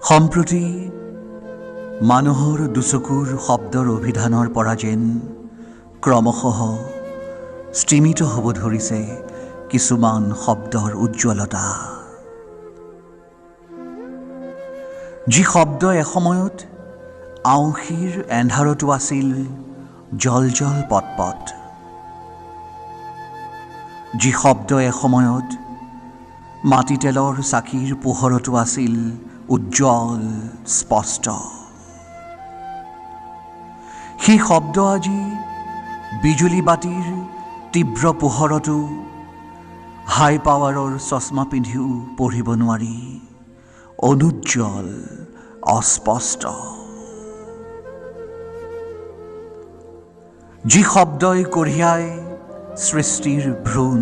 সম্প্ৰতি মানুহৰ দুচকুৰ শব্দৰ অভিধানৰ পৰা যেন ক্ৰমশঃ স্তিমিত হ'ব ধৰিছে কিছুমান শব্দৰ উজ্জ্বলতা। যি শব্দ এসময়ত আউসীৰ এন্ধাৰতো আছিল জল জল পটপট, যি শব্দ এসময়ত মাটি তেলৰ চাকিৰ পোহৰতো আছিল উজ্জ্বল স্পষ্ট, সেই শব্দ আজি বিজুলী বাতিৰ তীব্ৰ পোহৰতো হাই পাৱাৰৰ চশমা পিন্ধিও পঢ়িব নোৱাৰি, অনুজ্জ্বল অস্পষ্ট। যি শব্দই কঢ়িয়াই সৃষ্টিৰ ভ্ৰূণ,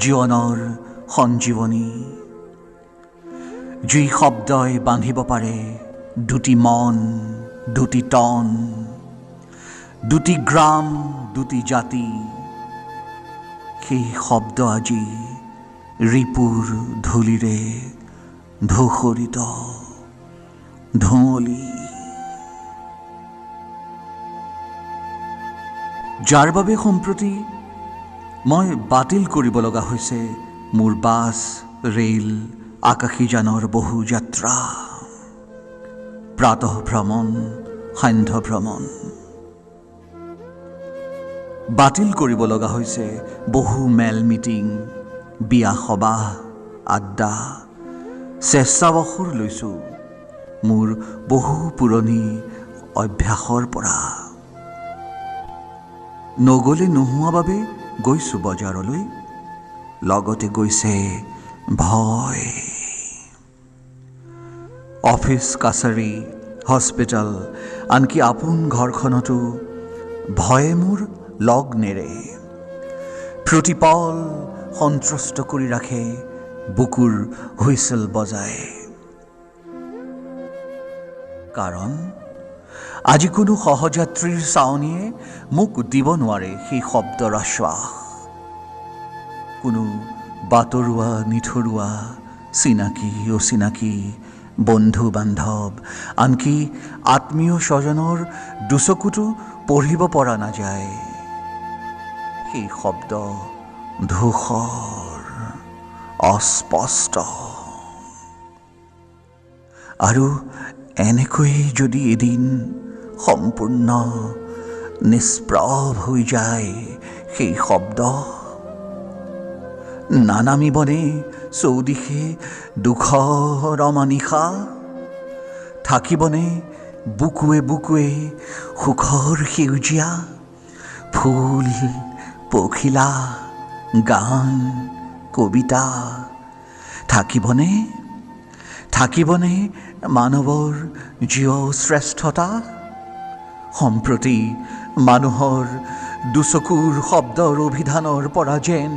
জীৱনৰ সঞ্জীৱনী, যি শব্দই বান্ধিব পাৰে দুটি মন, দুটি তন, দুটি গ্ৰাম, দুটি জাতি, সেই শব্দ আজি ৰিপুৰ ধূলিৰে ধূসৰিত ধুঁৱলি। যাৰ বাবে সম্প্ৰতি মই বাতিল কৰিব লগা হৈছে মোৰ বাছ, ৰেল, আকাশীযানৰ বহু যাত্ৰা, প্ৰাতঃ ভ্ৰমণ, সান্ধ্য ভ্ৰমণ। বাতিল কৰিব লগা হৈছে বহু মেল মিটিং, বিয়া সবাহ, আড্ডা। স্বেচ্ছাৱসৰ লৈছোঁ মোৰ বহু পুৰণি অভ্যাসৰ পৰা। নগ'লে নোহোৱা বাবে গৈছোঁ বজাৰলৈ, লগতে গৈছে ভয়। অফিচ, কাছাৰী, হস্পিটেল, আনকি আপোন ঘৰখনতো ভয়ে মোৰ লগ নেৰে। প্ৰতিপল সন্ত্ৰস্ত কৰি ৰাখে, বুকুৰ হুইচেল বজায়। কাৰণ আজি কোনো সহযাত্ৰীৰ চাৱনিয়ে মোক দিব নোৱাৰে সেই শব্দৰ আশ্বাস। কোনো বাতৰুৱা নিঠৰুৱা, চিনাকি অচিনাকি, বন্ধু বান্ধৱ, আনকি আত্মীয় স্বজনৰ দুচকুতো পঢ়িব পৰা নাযায় সেই শব্দ ধূসৰ অস্পষ্ট। আৰু এনেকৈ যদি এদিন সম্পূৰ্ণ নিষ্প্ৰভ হৈ যায় সেই শব্দ, নানামিবনে চৌদিশে দুখৰ অমানিশা? থাকিবনে বুকুৱে বুকুৱে সুখৰ সেউজীয়া ফুল, পখিলা, গান, কবিতা? থাকিবনে থাকিবনে মানৱৰ জীৱ শ্ৰেষ্ঠতা? সম্প্ৰতি মানুহৰ দুচকুৰ শব্দৰ অভিধানৰ পৰা যেন